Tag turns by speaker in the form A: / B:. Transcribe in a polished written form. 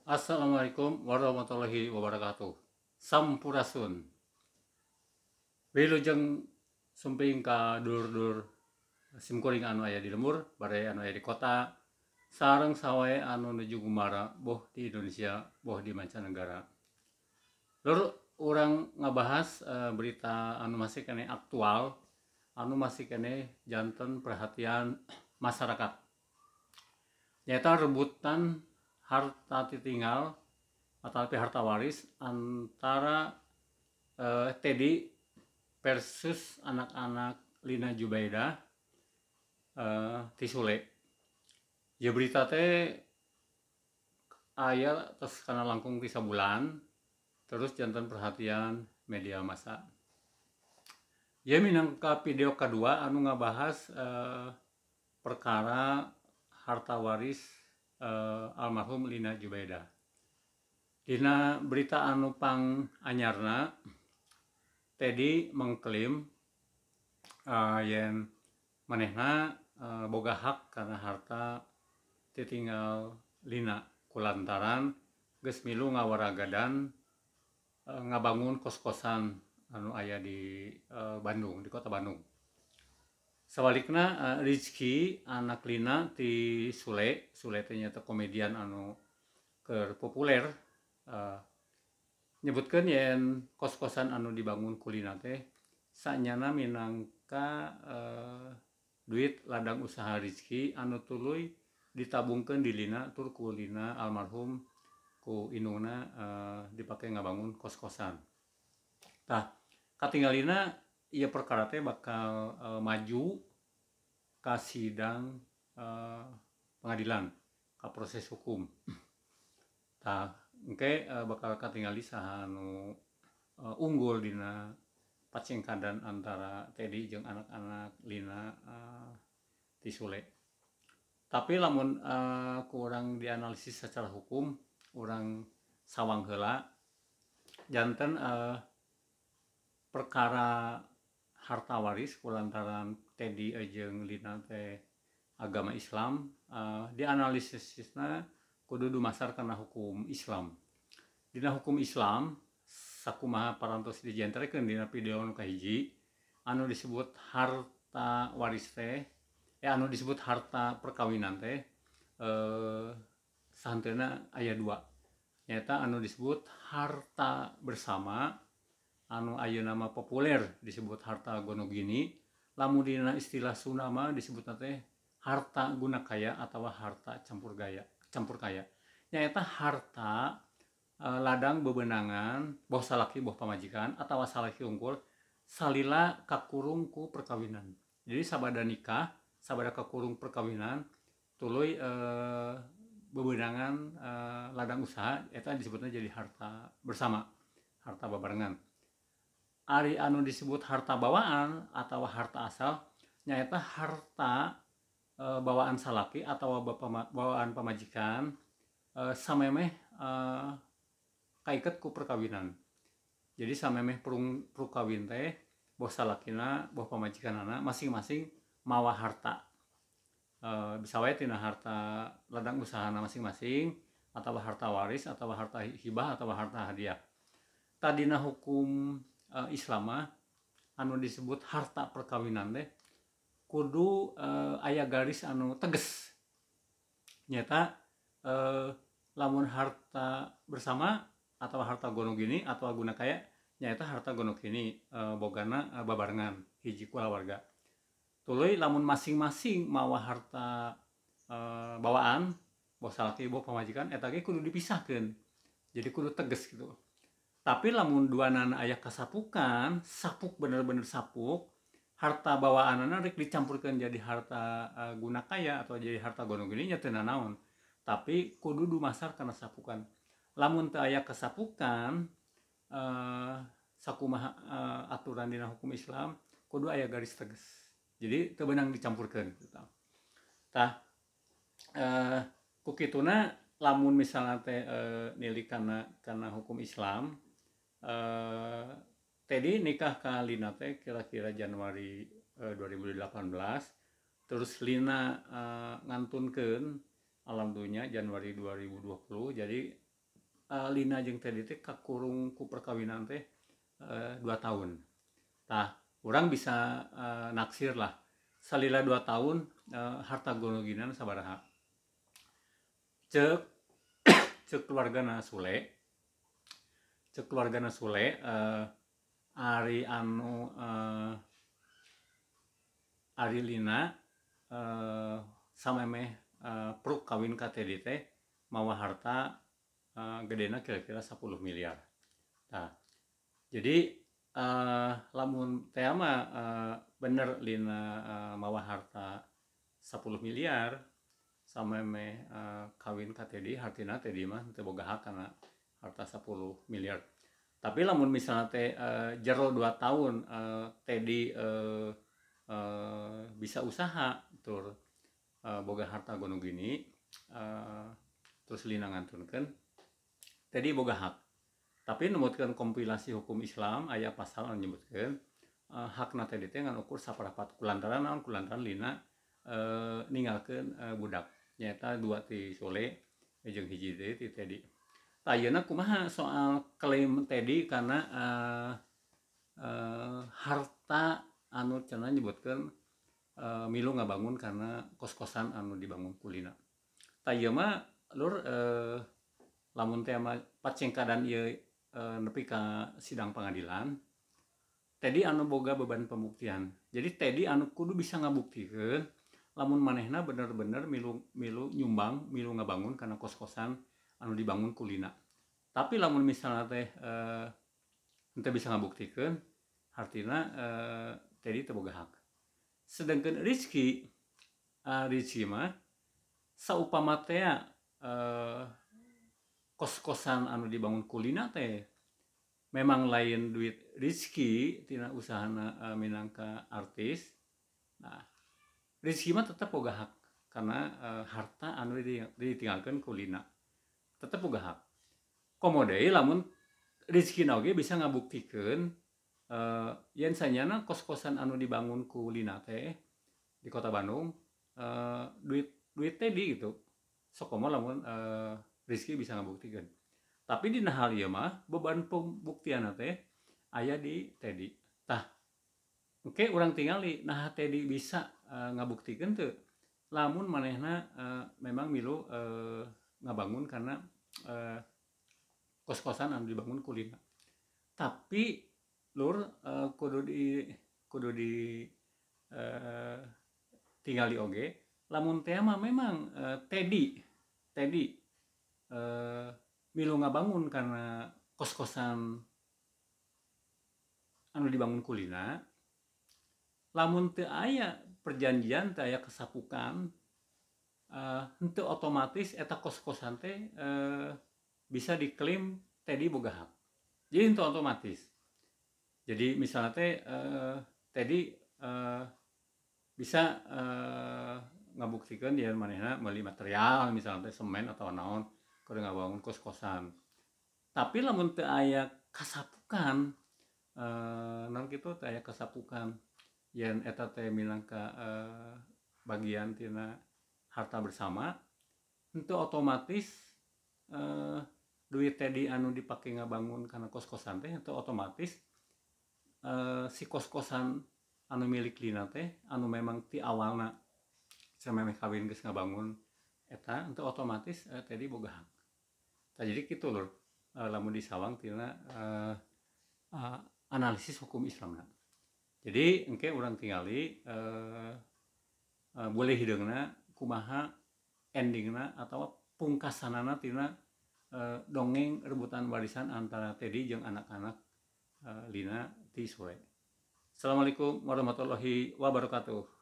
A: Assalamualaikum warahmatullahi wabarakatuh. Sampurasun. Wilujeng sumping ka dulur-dulur simkuring anu aya di lembur, baraya anu aya di kota, sareng sawae anu nuju gumara boh di Indonesia boh di mancanegara. Lur, urang ngabahas berita anu masih keneh aktual, anu masih keneh janten perhatian masyarakat. Nyaeta rebutan harta titinggal atau harta waris antara Teddy versus anak-anak Lina Jubaedah ti Sule. Ya, berita teh aya tos kana langkung ti sabulan, terus janten perhatian media massa. Ya, minangka video kedua anu ngabahas perkara harta waris almarhum Lina Jubaedah. Dina berita anu pang anyarna, Teddy mengklaim yen manehna boga hak kana harta titinggal Lina kulantaran geus milu ngawaragadan ngabangun kos-kosan anu aya di Bandung, di kota Bandung. Sabalikna Rizky, anak Lina ti Sule, Sule teh nyaeta komedian anu keur populer, nyebutkeun yen kos-kosan anu dibangun ku Lina teh sanyana minangka duit ladang usaha Rizky anu tuluy ditabungkeun di Lina, tur ku Lina almarhum ku indungna dipake ngabangun kos-kosan. Tah, katinggalina ieu perkara teh bakal maju ka sidang pengadilan, ka proses hukum. Tah, engke bakal katingali saha anu unggul dina pacengkadan antara Teddy jeung anak-anak Lina ti Sule. Tapi lamun ku urang dianalisis secara hukum, urang sawang heula janten perkara harta waris kulantaran Teddy jeung Lina teh agama Islam, dianalisisna kudu dumasar kana hukum Islam. Dina hukum Islam sakumaha parantos dijentrekeun dina video nu kahiji, anu disebut harta waris teh, anu disebut harta perkawinan teh sahanteuna aya dua. Nyaeta anu disebut harta bersama, anu ayeuna mah populer disebut harta gonogini, lamun dina istilah Sunda mah disebutna teh harta guna kaya atawa harta campur gaya, campur kaya. Nyaeta harta ladang bebenangan boh salaki boh pamajikan atawa salaki unggul salila kakurung ku perkawinan. Jadi sabada nikah, sabada kakurung perkawinan, tuluy bebenangan ladang usaha eta disebutnya jadi harta bersama, harta babarengan. Ari anu disebut harta bawaan atau harta asal nyaeta harta bawaan salaki atau bawaan pamajikan samemeh kaiket ku perkawinan. Jadi samemeh prukawin teh boh salakina boh pamajikanana masing-masing mawa harta. Bisa wae tina harta ladang usahana masing-masing atau harta waris atau harta hibah atau harta hadiah. Tadina hukum Islam mah anu disebut harta perkawinan teh kudu aya garis anu tegas. Nyata lamun harta bersama atau harta gonogini atau guna kaya, nyaeta harta gonogini bogana babarengan hiji kulawarga. Tuluy lamun masing-masing mawa harta bawaan boh salaki boh pamajikan eta ge kudu dipisahkeun. Jadi kudu tegas gitu. Tapi lamun duanana aya kasapukan, sapuk bener-bener sapuk, harta bawaanana rek dicampurkeun jadi harta guna kaya atau jadi harta gonogini nya teu nanaon. Tapi kudu dumasar kana sapukan. Lamun teu aya kesapukan, sakumaha aturan dina hukum Islam kudu aya garis tegas. Jadi teu beunang dicampurkeun gitu. Tah, ku kituna lamun misalna teh nilik kana hukum Islam, Teddy nikah ka Lina teh kira-kira Januari 2018, terus Lina ngantunkeun alam dunya Januari 2020, jadi Lina jeung Teddy teh kakurung ku perkawinan teh 2 tahun. Tah, urang bisa naksir lah salila 2 tahun harta gono-ginana sabaraha. Cek cek keluargana Sule, cek keluargana Sule, ari anu ari Lina samemeh pruk kawin ka Teddy teh mawa harta gedena kira-kira 10 miliar. Nah, jadi lamun teh mah bener Lina mawa harta 10 miliar samemeh kawin ka Teddy, hartina Teddy mah teu boga hak kana harta 10 miliar. Tapi lamun misalnya teh jero 2 tahun Teddy bisa usaha tur boga harta gono gini, terus Lina ngantunkeun, Teddy boga hak. Tapi numutkeun kompilasi hukum Islam aya pasal anu nyebutkeun hakna Teddy teh ngan ukur saparapat kulantaran naon, kulantaran Lina ninggalkeun budak nyaeta 2 ti Sule jeung hiji deui ti Teddy. Tah ayeuna kumaha soal klaim Teddy karena harta anu cenah nyebutkeun milu ngabangun karena kos-kosan anu dibangun ku Lina. Tah ieu mah lur, lamun teh mah pacengkadan ieu nepi ka sidang pengadilan, Teddy anu boga beban pembuktian. Jadi Teddy anu kudu bisa ngabuktikeun lamun manehna bener-bener milu nyumbang, milu ngabangun karena kos-kosan anu dibangun ku Lina. Tapi lamun misalnya teh henteu bisa ngabuktikeun, hartina Teddy teu boga hak. Sedangkan Rizky, Rizky mah saupama teh kos-kosan anu dibangun ku Lina teh memang lain duit Rizky tina usahana minangka artis. Nah, Rizky mah tetep boga hak karena harta anu ditinggalkeun ku Lina tetep boga hak. Komo deui lamun Rizky na oge bisa ngabuktikeun yen sanyana kos-kosan anu dibangun ku Lina teh di kota Bandung duit Teddy gitu. Sok komo lamun Rizky bisa ngabuktikeun. Tapi dina hal ieu mah beban pembuktianna teh aya di Teddy. Tah, engke urang tingali nah Teddy bisa ngabuktikeun teu lamun manehna memang milu ngabangun karena kos-kosan anu dibangun ku Lina. Tapi lur kudu di tingali oge lamun teh mah memang Teddy milu ngabangun karena kos-kosan anu dibangun ku Lina, lamun teu aya perjanjian, teu aya kesapukan, henteu otomatis eta kos-kosan teh bisa diklaim Teddy boga hak. Jadi henteu otomatis. Jadi misalnya teh Teddy bisa ngabuktikeun yen manehna meuli material misalnya teh semen atau naon kudu ngabangun kos-kosan. Tapi lamun teu aya kasapukan, naon kitu teu aya kasapukan yen eta teh minangka bagian tina harta bersama, henteu otomatis duit Teddy anu dipake ngabangun kana kos-kosan teh henteu otomatis si kos-kosan anu milik Lina teh anu memang ti awalna samemeh kawin geus ngabangun eta henteu otomatis Teddy boga hak. Tah jadi kitu lur, lamun disawang tina analisis hukum Islamna. Jadi engke urang tingali boleh hideungna kumaha endingna atau pungkasanana tina dongeng rebutan warisan antara Teddy jeung anak-anak Lina ti Sule. Assalamualaikum warahmatullahi wabarakatuh.